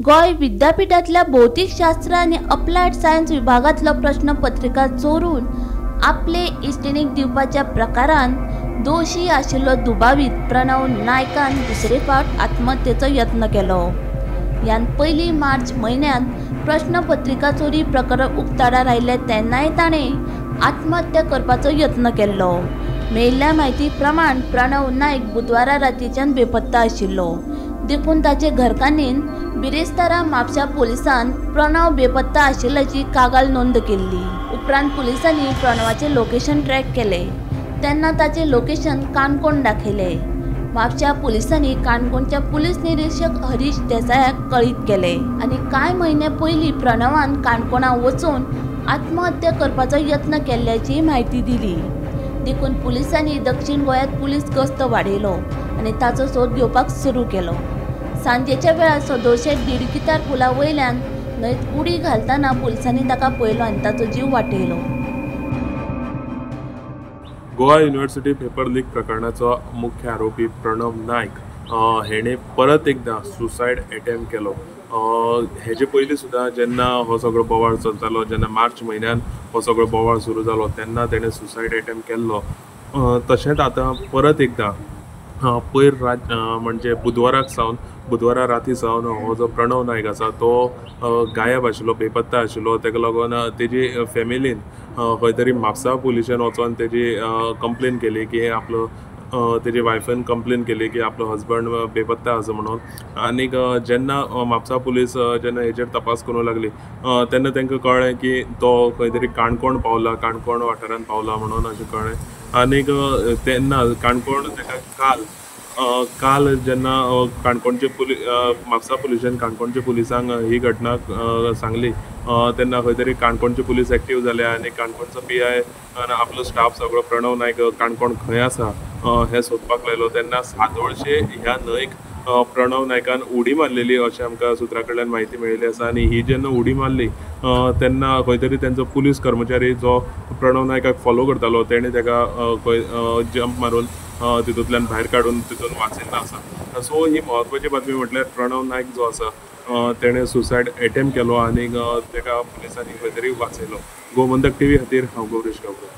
गोंय विद्यापीठांतल्या भौतिकशास्त्र आनी applied science विभागांतलो प्रश्नपत्रिका चोरून आपले इश्टिणीक दिवपाच्या प्रकारान दोशी आशिल्लो दुबावीत प्रणव नायकान दुसरे फावट आत्महत्येचो यत्न केलो. ह्यान पयलीं मार्च म्हयन्यांत प्रश्नपत्रिका चोरी प्रकरण उक्ताडार आयिल्लें तेन्नाय ताणें आत्महत्या करपाचो यत्न केल्लो. मेळिल्ल्या म्हायती प्रमाण प्रणव नायक बुधवारा रातीच्यान बेपत्ता आशिल्लो, देखून ताचे घरकान्नीन बिरेस्तारा म्हापशा पुलिसांत प्रणव बेपत्ता आशिल्ल्याची कागाळ नोंद केल्ली. उपरांत पुलिसांनी प्रणवाचें लोकेशन ट्रॅक केलें तेन्ना ताचें लोकेशन काणकोण दाखयलें. म्हापशा पुलिसांनी काणकोणच्या पुलीस निरीक्षक हरीश देसायाक कळीत केलें आनी कांय म्हयने पयलीं प्रणवान काणकोणा वचून आत्महत्या करपाचो यत्न केल्ल्याची म्हायती दिली. देखून पुलिसांनी दक्षिण गोंयांत पुलीस गस्त वाडयलो आनी ताचो सोद घेवपाक सुरू केलो. सांजेच्या वेळार सदोळशे दिडकितार पुला वयल्यान न्हंयत उडी घालतना पुलिसांनी ताका पळयलो आनी ताचो जीव वाटयलो. गोवा युनिव्हर्सिटी पेपर लीक प्रकरणाचो मुख्य आरोपी प्रणव नायक हेणे परत एकदा सुसायड अटेम्प्ट केलो. हेजे पयलीं सुद्दां जेन्ना हो सगळो बोवाळ चलतालो, जेन्ना मार्च म्हयन्यान हो सगळो बोवाळ सुरू जालो तेन्ना तेणें सुसायड अटेम्प्ट केल्लो. तशेंच आतां परत एकदां पयर रात म्हणजे बुधवारा राती सावन हो जो प्रणव नायक आसा तो गायब आशिल्लो, बेपत्ता आशिल्लो. तेका लागून तेजी फॅमिलीन खंय तरी म्हापसा पुलिशेन वचोन तेजी कंप्लेन केली की आपलो तेजी वायफान कंप्लेन केली की आपलो हजबंड बेपत्ता आसा म्हणून. आनीक जेन्ना म्हापसा पुलीस जेन्ना हेजेर तपास करूंक लागली तेन्ना तांकां कळ्ळें की तो खंय तरी काणकोण पावला, काणकोण वाठारांत पावला म्हणून अशें कळ्ळें. आनीक तेन्ना काणकोण ताका काल जेन्ना काणकोणचे म्हापसा पुलिशेन काणकोणच्या पुलिसांक ही घटना सांगली तेन्ना खंय तरी काणकोणचे पुलीस एक्टीव जाले आनी काणकोणचो PI आपलो स्टाफ सगळो प्रणव नायक काणकोण खंय आसा हें सोदपाक लायलो. तेन्ना सादोळशे ह्या न्हंयक प्रणव नायकान उडी मारलेली अशें आमकां सुत्रा कडल्यान म्हायती मेळिल्ली आसा. आनी ही जेन्ना उडी मारली तेन्ना खंय तरी तेंचो पुलीस कर्मचारी जो प्रणव नायकाक फॉलो करतालो तेणें ताका खंय जंप मारून तितूंतल्यान भायर काडून तितून वाचयल्लो आसा. सो ही म्हत्वाची बातमी म्हटल्यार प्रणव नायक जो आसा तेणें सुसायड अटेम्प्ट केलो आनी ताका पुलिसांनी खंय तरी वाचयलो. गोमंतक टीव्ही खातीर हांव गौरीश गांवकर.